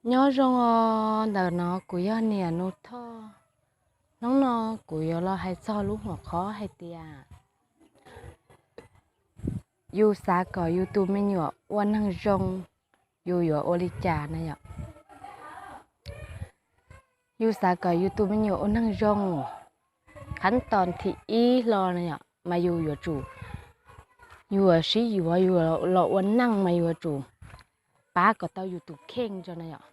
Nyob zoo os, ntawm no kuv yog niam Nus Thoj. Hnub no kuv yuav los hais txog lub hom qhov hais tias yus xav kom yus tus me nyuam ua neeg zoo, yus yuav ua li cas na yom. Yus xav kom yus tus me nyuam ua neeg zoo, qhab tos thib ib hlo na yom, mas yus yuav tsum, yus sib yuav yus los ua neej mas yus yuav tsum pab kom tau yus tus kheej tso na yom.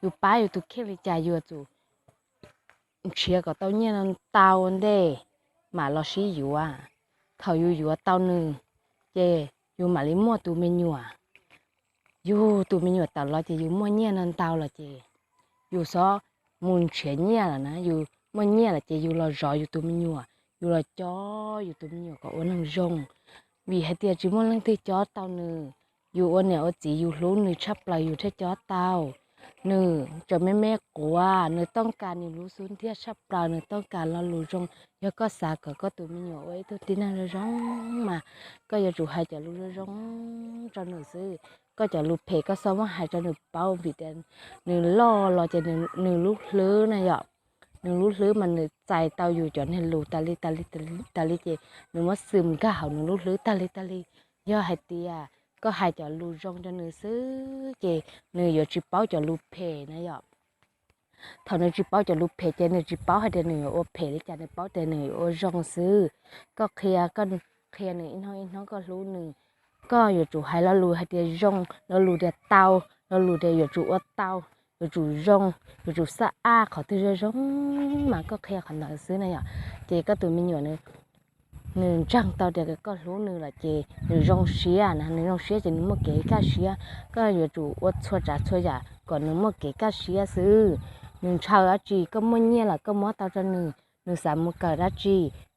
Yus pab yus tus kheej li cas yus yuav tsum nrhiav kom tau nyiaj no tau ntej mam los sib yuav. Thaum yus yuav tau nws, ces yus mam li muaj tus me nyuam. Yus tus me nyuam tawm los ces yus muaj nyiaj no ntau los ces yus xob mus nrhiav nyiaj lawm na, yus muaj nyiaj lawm ces yus los zov yus tus me nyuam, yus los cob yus tus me nyuam kom ua neeg zoo. Vim hais tias tsis muaj leej twg cob tau nws, yus ua niam ua txiv yus hlub nws tshaj plaws yus thiaj cob tau. Nws tseem me me quav, nws tooj kas nws lub xub ntiag tshaj plaws, nws tooj kas lo lus zoo. Yog koj xav kom koj tus me nyuam ua ib tug tib neeg zoo zoo mas koj yuav tsum hais cov lus zoo zoo rau nws xwb. Koj cov lus phem koj xob muab hais rau nws paub vim tias nws loj los ces nws lub hlwb na yom, nws lub hlwb mas nws txais tau yus cov niag lus tas li tas li tas li ces nws muab xwm nkag hauv nws lub hlwb tag li tag li. Yog hais tias koj hais cov lus zoo rau nws xwb ces nws yuav tsis paub cov lus phem na yom. Thaum nws tsis paub cov lus phem ces nws tsis paub hais tias nws yuav ua phem li cas, nws paub tias nws yuav ua zoo xwb. Koj qhia, koj qhia nws ib hnub ib hnub koj hlub nws, koj yuav tsum hais lo lus hais tias zoo, lo lus tias tau, lo lus tias yuav tsum ua tau, yuav tsum zoo, yuav tsum xab ab qhov twg zoo zoo mas koj qhia qhov ntawd xwb na yom. Ces koj tus me nyuam nws ntseeg tau tias koj hlub nws lawm ces nws zoo siab na, nws zoo siab ces nws muaj kev kaj siab. Koj yuav tsum ua txhua tsav txhua yam kom nws muaj kev kaj siab xwb. Nws ntshaw dab tsi koj muaj nyiaj lawm koj muab tau rau nws, nws xav mus kawm dab tsi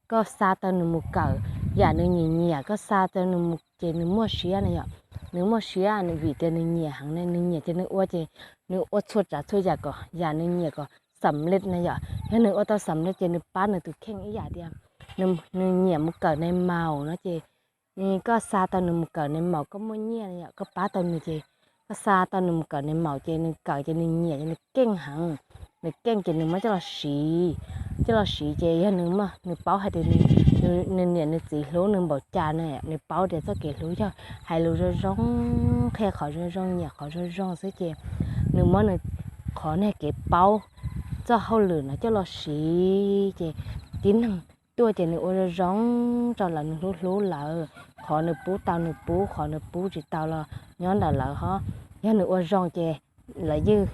koj xa tau nws mus kawm. Yam nws nyiam nyiam koj xa tau nws mus ces nws muaj siab na yom. Nws muaj siab vim tias nws nyiam heev ne, nws nyiam ces nws ua ces nws ua txhua tsav txhua yam kom yam nws nyiam kom xam lij na yom. Yog nws ua tau xam lij ces nws pab nws tus kheej ib yam tias nws nyiam mus kawm nais maum no ces koj xa tau nws mus kawm nais maum, koj muaj nyiaj na yom, koj pab tau nws ces koj xa tau nws mus kawm nais maum ces nws kawm ces nws nyiam ces nws keej heev. Nws keej ces nws muab coj los siv, coj los siv ces yog nws, nws paub hais tias nws niam nws txiv hlub nws npaum cas na, nws paub tias txoj kev hlub yog hais lus zoo zoo, qhia qhov zoo zoo, nyiam qhov zoo zoo xwb ces nws muab nws qhov niag kev paub txoj hauj lwm no coj los siv ces tib neeg tuaj ces nws ua zoo zoo rau lawv, nws hlub hlub lawv. Qhov nws pub tau nws pub, qhov nws pub tsis tau los nyob ntawm lawv ho. Yog nws ua zoo ces lawv ywj,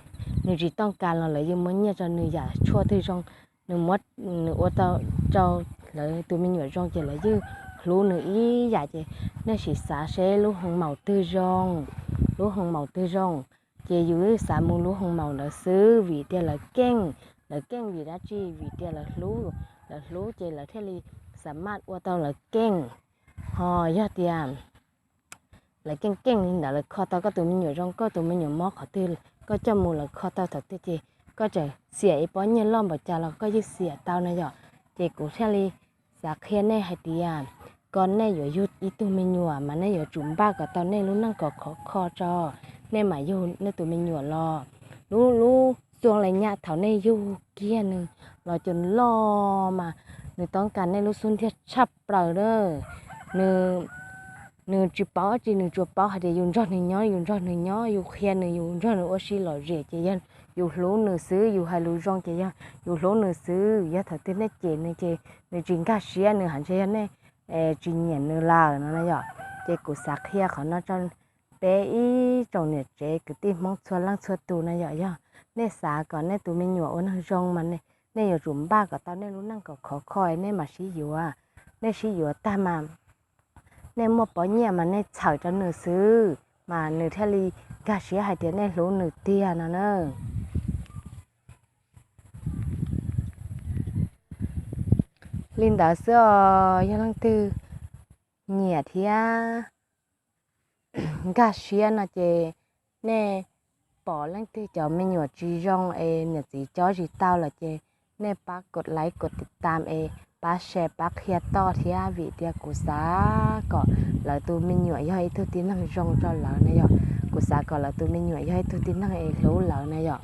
nws tsis tooj kas los lawv ywj muab nyiaj rau nws yam tshuaj twg zoo, nws muab, nws ua tau rau lawv tus me nyuam zoo ces lawv ywj hlub nws ib yam ces nej sim xav seb lub hoo maum twg zoo, lub hoo maum twg zoo. Ces yus xav mus lub hoo maum ntawd xwb vim tias lawv keej, lawv keej vim dab tsi? Vim tias lawv hlub, lawv hlub ces lawv thiaj li xav maj ua tau lawv keej. Ho yog tias lawv keej keej li ntawd lawv kho tau koj tus me nyuam zoo, koj tus me nyuam mob qhov twg koj coj mus lawv kho tau thaum twg ces koj tseem xiam ib pob nyiaj loj npaum cas los koj yeej xiam tau na yom. Ces kuv thiaj li xav qhia nej hais tias kom nej yuav yug ib tug me nyuam mas nej yuav tsum npaj kom tau nej lub neej kom khov kho tso, nej mam yug nej tus me nyuam los. Lub, lub xyoo li nyab thaum nej yug kiag nws los cov loj mas nws toob kas nej lub xub ntiag tshaj plaws na. Nws, nws tsis paub dab tsi, nws tsuas paub hais tias yus nrog nws nyob, yus nrog nws nyob, yus qhia nws, yus nrog nws ua si lom zem ces yog yus hlub nws xwb, yus hais lus zoo ces yog yus hlub nws xwb. Yog thaum twg nej cem nws ces nws tsis nkag siab, nws hais tias yog nej tsis nyiam nws lawm no na yom. Ces kuv xav qhia qhov no rau peb ib tsoom niam tsev kwv tij Hmoob txhua leej txhua tus na yom. Yog nej xav kom nej tus me nyuam ua neeg zoo mas nej yuav tsum npaj kom tau nej lub neej kom khov kho nej mam sib yuav. Nej sib yuav tag mas nej muaj pob nyiaj mas nej txhawm rau nws xwb mas nws thiaj li nkag siab hais tias nej hlub nws tiag no na. Li ntawd xwb os, yog leej twg nyiam thiab nkag siab no ces nej pom leej twg cov me nyuam tsis zoo es niam txiv cob tsis tau lawm ces nej pab kos like kos tiv tam es pab share pab qhia toj thiab vim tias kuv xav kom lawv tus me nyuam yog ib tug tib neeg zoo rau lawv na yom. Kuv xav kom lawv tus me nyuam yog ib tug tib neeg es hlub lawv na yom.